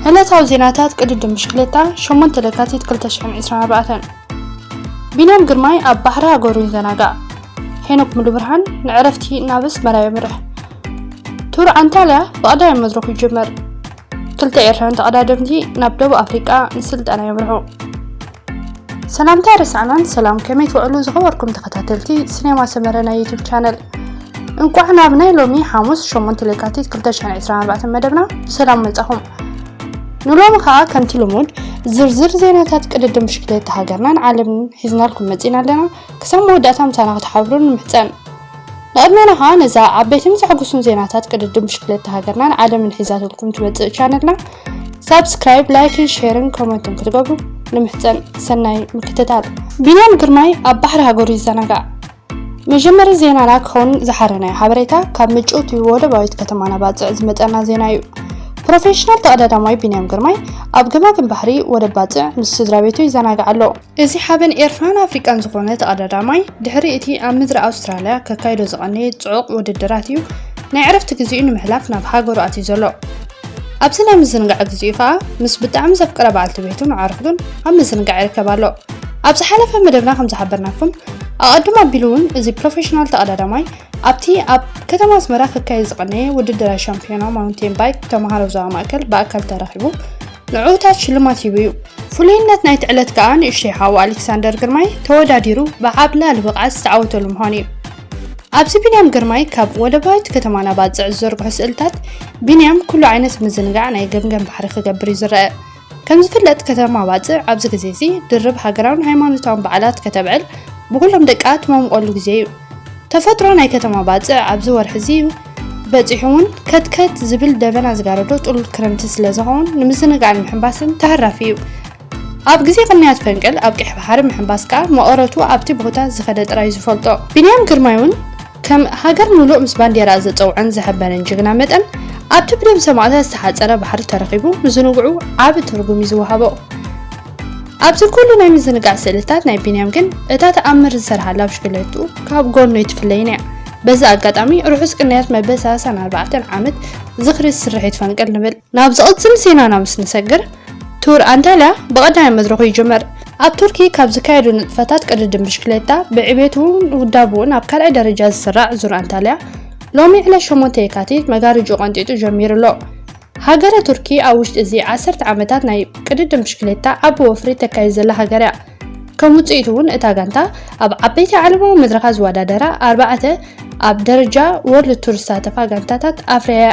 ዕለታዊ ዜናታት ቅድድም ብሽክሌታ ሸሞንተ ለካቲት ክልተ ሽሕን ዕስራን ኣርባዕተን። ቢንያም ግርማይ ኣብ ባሕሪ ሃገሩ ይዘናጋዕ። ሄኖክ ሙሉብርሃን ንዕረፍቲ ናብ ኣስመራ የምርሕ። ቱር ኣንታልያ ብቐዳማይ መድረኹ ይጅምር። ክልተ ኤርትራውያን ተቐዳደምቲ ናብ ደቡብ ኣፍሪቃ ንስልጠና የምርሑ። ሰላምታ ርሳዕናን ሰላም፣ ከመይ ትውዕሉ ዝኸበርኩም ተኸታተልቲ ሲኔማ ሰመረ ናይ ዩቱብ ቻነል? እንቋዕ ናብ ናይ ሎሚ ሓሙስ ሸሞንተ ለካቲት ክልተ ሽሕን ዕስራን ኣርባዕተን መደብና ብሰላም መጻኹም። ንሎሚ ኸኣ ከምቲ ልሙድ ዝርዝር ዜናታት ቅድድም ብሽክሌታ ሃገርናን ዓለምን ሒዝናልኩም መጺና ኣለና። ክሳብ መወዳእታ ምሳና ክትሓብሩ ንምሕጸን። ንቕድሜና ኸኣ ነዛ ዓበይትን ዘሐጉሱን ዜናታት ቅድድም ብሽክሌታ ሃገርናን ዓለምን ሒዛትልኩም ትመጽእ ቻነልና ሳብስክራይብ፣ ላይክን ሼርን ኮመንትን ክትገብሩ ንምሕጸን። ሰናይ ምክትታል። ቢንያም ግርማይ ኣብ ባሕሪ ሃገሩ ይዘናጋዕ። መጀመሪ ዜናና ክኸውን ዝሓረናዮ ሓበሬታ ካብ ምጭውቲ ወደባዊት ከተማና ባጽዕ ዝመጸና ዜና እዩ። ፕሮፌሽናል ተቐዳዳማይ ቢንያም ግርማይ ኣብ ገማግም ባሕሪ ወደብ ባጽዕ ምስ ስድራ ቤቱ ይዘናጋዕ ኣሎ። እዚ ሓበን ኤርትራን ኣፍሪቃን ዝኾነ ተቐዳዳማይ ድሕሪ እቲ ኣብ ምድሪ ኣውስትራልያ ከካይዶ ዝቐነየ ጽዑቕ ውድድራት እዩ ናይ ዕረፍቲ ግዜኡ ንምሕላፍ ናብ ሃገሩ ኣትዩ ዘሎ። ኣብዚ ናይ ምዝንጋዕ ግዜኡ ከኣ ምስ ብጣዕሚ ዘፍቅራ በዓልቲ ቤቱን ኣዕሩኽቱን ኣብ ምዝንጋዕ ይርከብ ኣሎ። ኣብ ዝሓለፈ መደብና ከም ዝሓበርናኩም፣ ኣቐድም ኣቢሉ እውን እዚ ፕሮፌሽናል ተቐዳዳማይ ኣብቲ ኣብ ከተማ ኣስመራ ክካየድ ዝቐነየ ውድድር ሻምፒዮና ማውንቴን ባይክ ተምሃሮ ዞባ ማእከል ብኣካል ተረኺቡ ንዕዉታት ሽልማት ሂቡ እዩ። ፍሉይነት ናይቲ ዕለት ከኣ ንእሽተይ ሓዉ ኣሌክሳንደር ግርማይ ተወዳዲሩ ብዓብላሊ ብቕዓት ዝተዓወተሉ ምዃኑ እዩ። ኣብዚ ቢንያም ግርማይ ካብ ወደባዊት ከተማና ባጽዕ ዝዘርግሑ ስእልታት ቢንያም ኩሉ ዓይነት ምዝንጋዕ ናይ ገምገም ባሕሪ ክገብር እዩ ዝረአ። ከም ዝፍለጥ ከተማ ባጽዕ ኣብዚ ግዜ እዚ ድርብ ሃገራውን ሃይማኖታውን በዓላት ከተብዕል ብኹሎም ደቃ ትመምቆሉ ግዜ እዩ። ተፈጥሮ ናይ ከተማ ባጽዕ ኣብዚ ወርሒ እዚ እዩ በጺሑ እውን ከትከት ዝብል ደበና ዝጋረዶ ጥሉል ክረምቲ ስለ ዝኸውን ንምዝንጋዕን ምሕንባስን ተሃራፊ እዩ። ኣብ ግዜ ቅንያት ፈንቅል ኣብ ቀይሕ ባሕሪ ምሕንባስ ከኣ መቐረቱ ኣብቲ ቦታ ዝኸደ ጥራይ ዝፈልጦ። ቢንያም ግርማይ እውን ከም ሃገር ምሉእ ምስ ባንዴራ ዘጸውዐን ዘሐበነን ጅግና መጠን ኣብቲ ብደም ሰማእታት ዝተሓጸረ ባሕሪ ተረኺቡ ምዝንግዑ ዓቢ ትርጉም እዩ ዝወሃቦ። ኣብዚ ኩሉ ናይ ምዝንጋዕ ስእልታት ናይ ቢንያም ግን እታ ተኣምር ዝሰርሓላ ብሽክለትኡ ካብ ጎኑ ኣይትፍለይን እያ። በዚ ኣጋጣሚ ርሑስ ቅንያት መበል ሰላሳን ኣርባዕተን ዓመት ዝኽሪ ስርሒት ፈንቅል ንብል። ናብ ዝቕጽል ዜናና ምስ ንሰግር፣ ቱር ኣንታልያ ብቐዳማይ መድረኹ ይጅምር። ኣብ ቱርኪ ካብ ዝካየዱ ንጥፈታት ቅድድም ብሽክሌታ ብዕቤቱን ውዳብኡን ኣብ ካልኣይ ደረጃ ዝስራዕ ዙር ኣንታልያ ሎሚ ዕለት ሸሞንተ የካቲት መጋረጅኡ ቀንጢጡ ጀሚሩ ኣሎ። ሃገረ ቱርኪ ኣብ ውሽጢ እዚ ዓሰርተ ዓመታት ናይ ቅድድም ብሽክሌታ ዓቢ ወፍሪ ተካይድ ዘላ ሃገር እያ። ከም ውጽኢቱ እውን እታ ጋንታ ኣብ ዓበይቲ ዓለማዊ መድረኻት ዝወዳደራ ኣርባዕተ ኣብ ደረጃ ወርልድ ቱር ዝሳተፋ ጋንታታት ኣፍርያ እያ።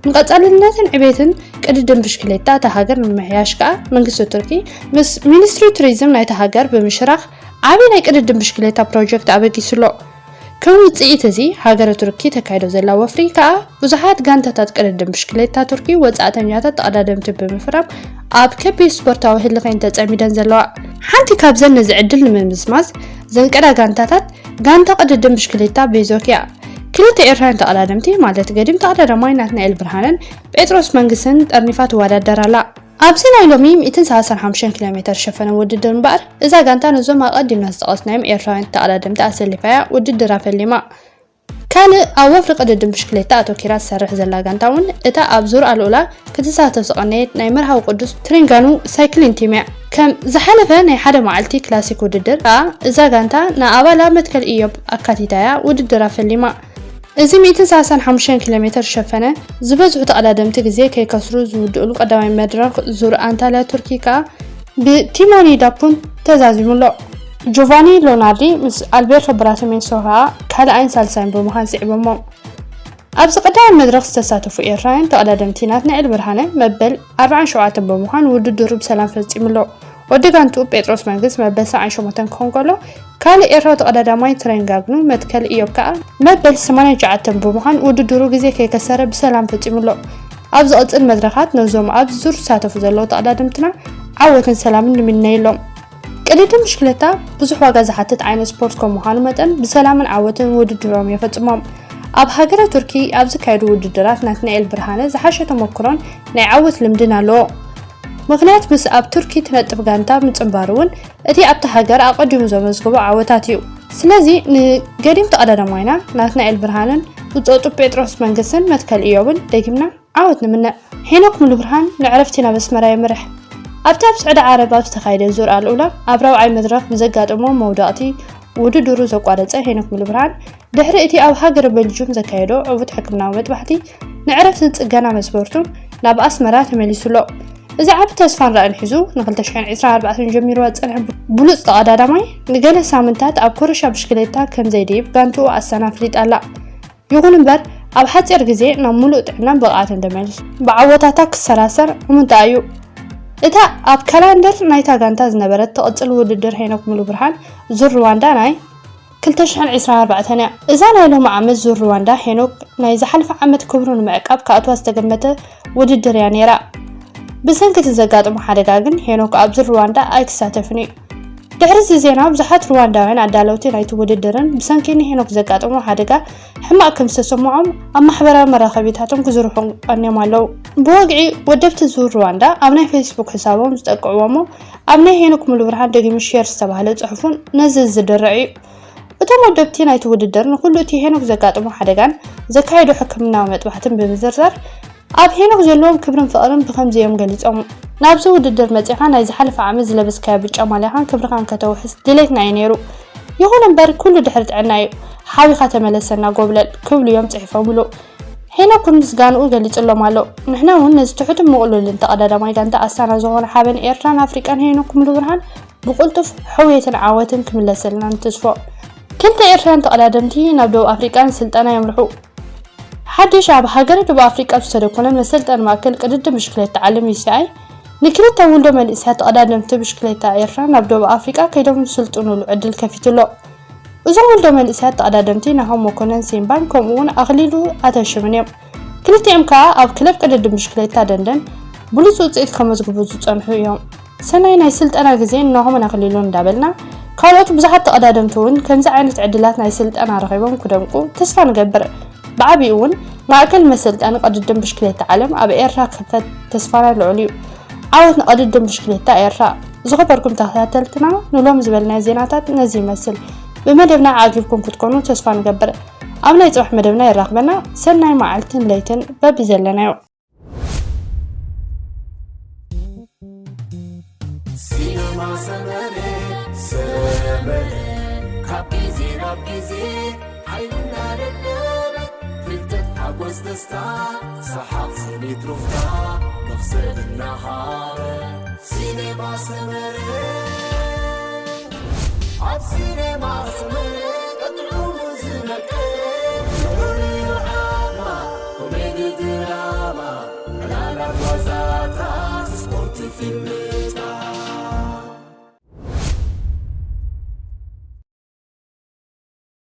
ንቐጻልነትን ዕቤትን ቅድድም ብሽክሌታ እታ ሃገር ንምምሕያሽ ከኣ መንግስቲ ቱርኪ ምስ ሚኒስትሪ ቱሪዝም ናይታ ሃገር ብምሽራኽ ዓቢ ናይ ቅድድም ብሽክሌታ ፕሮጀክት ኣበጊሱ ኣሎ። ከም ውጽኢት እዚ ሃገረ ቱርኪ ተካይዶ ዘላ ወፍሪ ከኣ ብዙሓት ጋንታታት ቅድድም ብሽክሌታ ቱርኪ ወጻእተኛታት ተቐዳደምቲ ብምፍራም ኣብ ከቢድ ስፖርታዊ ህልኸን ተጸሚደን ዘለዋ። ሓንቲ ካብዘን ነዚ ዕድል ንምምዝማዝ ዘንቀዳ ጋንታታት ጋንታ ቅድድም ብሽክሌታ ቤዞክ እያ። ክልተ ኤርትራውያን ተቐዳደምቲ ማለት ገዲም ተቐዳዳማይ ናትናኤል ብርሃነን ጴጥሮስ መንግስትን ጠርኒፋ ትወዳደር ኣላ። ኣብዚ ናይ ሎሚ ሚእትን ሰላሳን ሓሙሽተን ኪሎ ሜተር ዝሸፈነ ውድድር እምበኣር፣ እዛ ጋንታ ነዞም ኣቐዲምና ዝጠቐስናዮም ኤርትራውያን ተቐዳደምቲ ኣሰሊፋ እያ ውድድራ ፈሊማ። ካልእ ኣብ ወፍሪ ቅድድም ብሽክሌታ ኣተኲራ ትሰርሕ ዘላ ጋንታ እውን እታ ኣብ ዙር ኣልኡላ ክትሳተፍ ዝቐነየት ናይ መርሃዊ ቅዱስ ትሪንጋኑ ሳይክሊን ቲም እያ። ከም ዝሓለፈ ናይ ሓደ መዓልቲ ክላሲክ ውድድር ከኣ እዛ ጋንታ ንኣባላ መትከል ኢዮብ ኣካቲታ እያ ውድድራ ፈሊማ። እዚ ሚእትን ሰላሳን ሓሙሽተን ኪሎ ሜተር ዝሸፈነ ዝበዝሑ ተቐዳደምቲ ግዜ ከይከስሩ ዝውድእሉ ቀዳማይ መድረኽ ዙር ኣንታልያ ቱርኪ ከኣ ብቲሞኒ ዳፑን ተዛዚሙ ኣሎ። ጆቫኒ ሎናርዲ ምስ ኣልቤርቶ ብራቲሜንሶ ከኣ ካልኣይን ሳልሳይን ብምዃን ስዒቦሞ። ኣብዚ ቀዳማይ መድረኽ ዝተሳተፉ ኤርትራውያን ተቐዳደምቲ ናትናኤል ብርሃነ መበል ኣርባዓን ሸውዓተን ብምዃን ውድድሩ ብሰላም ፈጺሙ ኣሎ። ወዲ ጋንትኡ ጴጥሮስ መንግስ መበል ሰብዓን ሸሞንተን ክኾን ከሎ፣ ካልእ ኤርትራዊ ተቐዳዳማይ ትሬንጋግኑ መትከል ኢዮብ ከኣ መበል ሰማንያን ትሽዓተን ብምዃን ውድድሩ ግዜ ከይከሰረ ብሰላም ፈጺሙ ኣሎ። ኣብ ዝቕጽል መድረኻት ነዞም ኣብዚ ዙር ዝሳተፉ ዘለዉ ተቐዳደምትና ዓወትን ሰላምን ንምነየሎም። ቅድድም ብሽክለታ ብዙሕ ዋጋ ዝሓትት ዓይነት ስፖርት ከም ምዃኑ መጠን ብሰላምን ዓወትን ውድድሮም የፈጽሞም። ኣብ ሃገረ ቱርኪ ኣብ ዝካየዱ ውድድራት ናትናኤል ብርሃነ ዝሓሸ ተመክሮን ናይ ዓወት ልምድን ኣለዎ። ምኽንያት ምስ ኣብ ቱርኪ ትነጥፍ ጋንታ ምጽንባሩ እውን እቲ ኣብታ ሃገር ኣቐዲሙ ዘመዝግቦ ዓወታት እዩ። ስለዚ ንገዲም ተቐዳዳማይና ናትናኤል ብርሃነን ብጾቱ ጴጥሮስ መንግስትን መትከል ኢዮብን ደጊምና ዓወት ንምነ። ሄኖክ ሙሉብርሃን ንዕረፍቲ ናብ ኣስመራ የምርሕ። ኣብቲ ኣብ ስዑዲ ዓረብ ኣብ ዝተኻየደ ዙር ኣልኡላ ኣብ ራብዓይ መድረኽ ብዘጋጠሞ መውዳቕቲ ውድድሩ ዘቋረጸ ሄኖክ ሙሉብርሃን፣ ድሕሪ እቲ ኣብ ሃገረ ቤልጅዩም ዘካየዶ ዕዉት ሕክምናዊ መጥባሕቲ፣ ንዕረፍትን ጽገና መስፈርቱን ናብ ኣስመራ ተመሊሱ ኣሎ። እዚ ዓቢ ተስፋን ራእን ሒዙ፣ ን2024 ጀሚርዋ ዝጸንሐ ብሉጽ ተቐዳዳማይ፣ ንገለ ሳምንታት ኣብ ኮረሻ ብሽክሌታ ከም ዘይድይብ ጋንትኡ ኣሰና ኣፍሊጣ ኣላ። ይኹን እምበር፣ ኣብ ሓጺር ግዜ ናብ ምሉእ ጥዕናን ብቕዓትን ተመሊሱ፣ ብዓወታታ ክሰራሰር እሙን እዩ። እታ ኣብ ካላንደር ናይታ ጋንታ ዝነበረት ትቕጽል ውድድር ሄኖክ ሙሉብርሃን ዙር ሩዋንዳ ናይ 2024 እያ። እዛ ናይ ሎሚ ዓመት ዙር ሩዋንዳ ሄኖክ ናይ ዝሓለፈ ዓመት ክብሩ ንምዕቃብ ክኣትዋ ዝተገመተ ውድድር እያ ነይራ። ብሰንኪ እቲ ዘጋጠሞ ሓደጋ ግን ሄኖክ ኣብ ዙር ሩዋንዳ ኣይክሳተፍን እዩ። ድሕሪ እዚ ዜና ብዙሓት ሩዋንዳውያን ኣዳለውቲ ናይቲ ውድድርን ብሰንኪ ንሄኖክ ዘጋጠሞ ሓደጋ ሕማቕ ከም ዝተሰምዖም ኣብ ማሕበራዊ መራኸቢታቶም ክዝርሑ ቀንዮም ኣለዉ። ብወግዒ ወደብቲ ዙር ሩዋንዳ ኣብ ናይ ፌስቡክ ሕሳቦም ዝጠቅዕዎ እሞ ኣብ ናይ ሄኖክ ሙሉብርሃን ደጊሙ ሼር ዝተባህለ ጽሑፉን ነዚ ዝድርዕ እዩ። እቶም ወደብቲ ናይቲ ውድድር ንኹሉ እቲ ሄኖክ ዘጋጠሞ ሓደጋን ዘካየዶ ሕክምናዊ መጥባሕትን ብምዝርዛር ኣብ ሄኖክ ዘለዎም ክብርን ፍቕርን ብኸምዚ እዮም ገሊጾም። ናብዚ ውድድር መጺኻ ናይ ዝሓለፈ ዓመት ዝለበስካዮ ብጫ ማልያኻን ክብርኻን ከተውሕስ ድሌትና እዩ ነይሩ። ይኹን እምበር ኩሉ ድሕሪ ጥዕና እዩ። ሓቢኻ ተመለሰና ጎብለል ክብሉ እዮም ጽሒፎምሉ። ሄኖክ እውን ምስጋንኡ ገሊጹሎም ኣሎ። ንሕና እውን ነዚ ትሑትን ምቕሉልን ተቐዳዳማይ ጋንታ ኣስታና ዝኾነ ሓበን ኤርትራን ኣፍሪቃን ሄኖክ ሙሉብርሃን ብቕልጡፍ ሕውየትን ዓወትን ክምለሰልና ንትስፎ። ክልተ ኤርትራውያን ተቐዳደምቲ ናብ ደቡብ ኣፍሪቃ ንስልጠና የምርሑ። ሓድሽ ኣብ ሃገረ ደቡብ ኣፍሪቃ ዝተደኮነ መሰልጠኒ ማእከል ቅድድም ብሽክሌታ ዓለም ዩ ሲ ኣይ ንክልተ ውልዶ መንእሰያት ተቐዳደምቲ ብሽክሌታ ኤርትራ ናብ ደቡብ ኣፍሪቃ ከይዶም ዝስልጥኑሉ ዕድል ከፊቱ ኣሎ። እዞም ውልዶ መንእሰያት ተቐዳደምቲ ናሆም መኮነን ሲምባን ከምኡ እውን ኣኽሊሉ ኣተሽምን እዮም። ክልቲኦም ከኣ ኣብ ክለብ ቅድድም ብሽክሌታ ደንደን ብሉጽ ውጽኢት ከመዝግቡ ዝጸንሑ እዮም። ሰናይ ናይ ስልጠና ግዜ ንናሆምን ኣኽሊሉን እንዳበልና፣ ካልኦት ብዙሓት ተቐዳደምቲ እውን ከምዚ ዓይነት ዕድላት ናይ ስልጠና ረኺቦም ክደምቁ ተስፋ ንገብር። ብዓቢኡ እውን ማእከል መሰልጠኒ ቅድድም ብሽክሌታ ዓለም ኣብ ኤርትራ ክኽፈት ተስፋና ልዑል እዩ። ዓወት ንቅድድም ብሽክሌታ ኤርትራ። ዝኸበርኩም ተኸታተልትና፣ ንሎም ዝበልናዮ ዜናታት ነዚ ይመስል። ብመደብና ዓጊብኩም ክትኮኑ ተስፋ ንገብር። ኣብ ናይ ጽባሕ መደብና የራኽበና። ሰናይ መዓልትን ለይትን በብዘለናዮ። ሲነማ ሰመረ፣ ሰመረ፣ ካብ ግዜ ናብ ግዜ ሓይሉ እናደለበ፣ ፍልጠት፣ ሓጎስ፣ ደስታ፣ ሰሓቕ፣ ስኒት፣ ሩፍታ፣ መኽሰብ እናሃበ። ሲነማ ሰመረ፣ ኣብ ሲነማ ሰመረ፣ ጥዑሙ ዝመቀ፣ ልዑል ዓማ፣ ኮሜዲ፣ ድራማ፣ ዕላላት፣ ዋዛታት፣ ስፖርት፣ ፊልም፣